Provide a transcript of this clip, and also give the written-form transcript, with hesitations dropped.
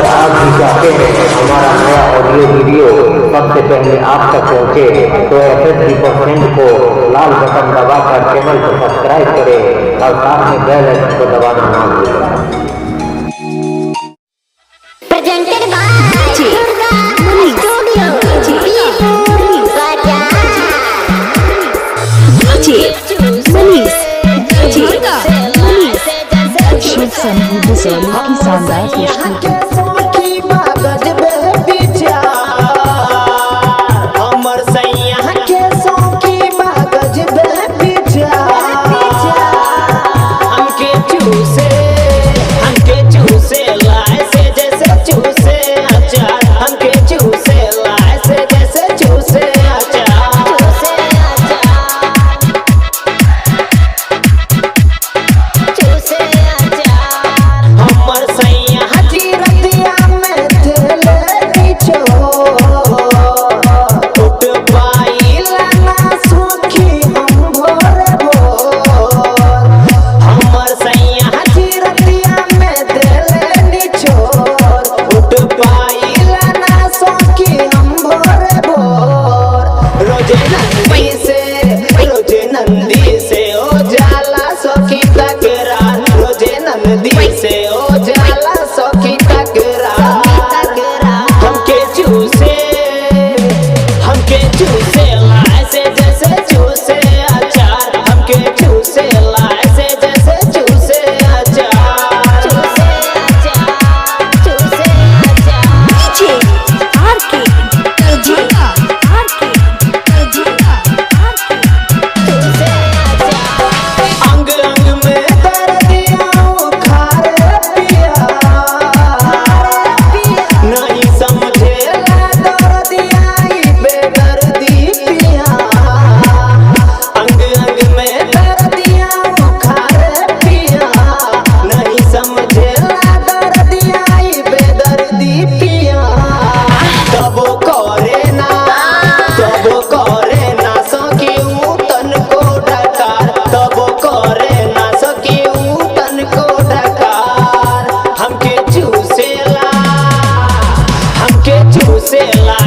अगर आप भी चाहते हैं हमारा नया ऑडियो वीडियो सबसे पहले आप तक पहुंचे, तो एसएसबी परसेंट को लाल बटन दबाकर चैनल को सब्सक्राइब करें और साथ में बेल आइकन को दबाना ना भूलें। Presented by Durga Studio, Pirpur Bazaar. DJ Manish, DJ Manish. Shiv Shambhu Bisauli की शानदार प्रस्तुति। नंदी से ओ जाला सखी तकरार, रोजे नंदी से ओ जाला सखी तकरार। हमके चूसे ऐसे जैसे चूसे अचार, हमके चूसे ऐसे जैसे चूसे अचार। चूसे अचार, चूसे अचार। DJ RK, DJ RK, DJ RK. अंग अंग में दर्दिया उखाड़ पिया, नहीं समझे दर्दिया बेदर्दी पिया। अंग अंग में दर्दिया उखाड़ पिया, नहीं समझे दर्दिया बेदर्दी पिया। तबो करे ना, तबो करे ना सखी तन को ढकार, तबो करे ना सखी तन को ढकार। हमके चूसेला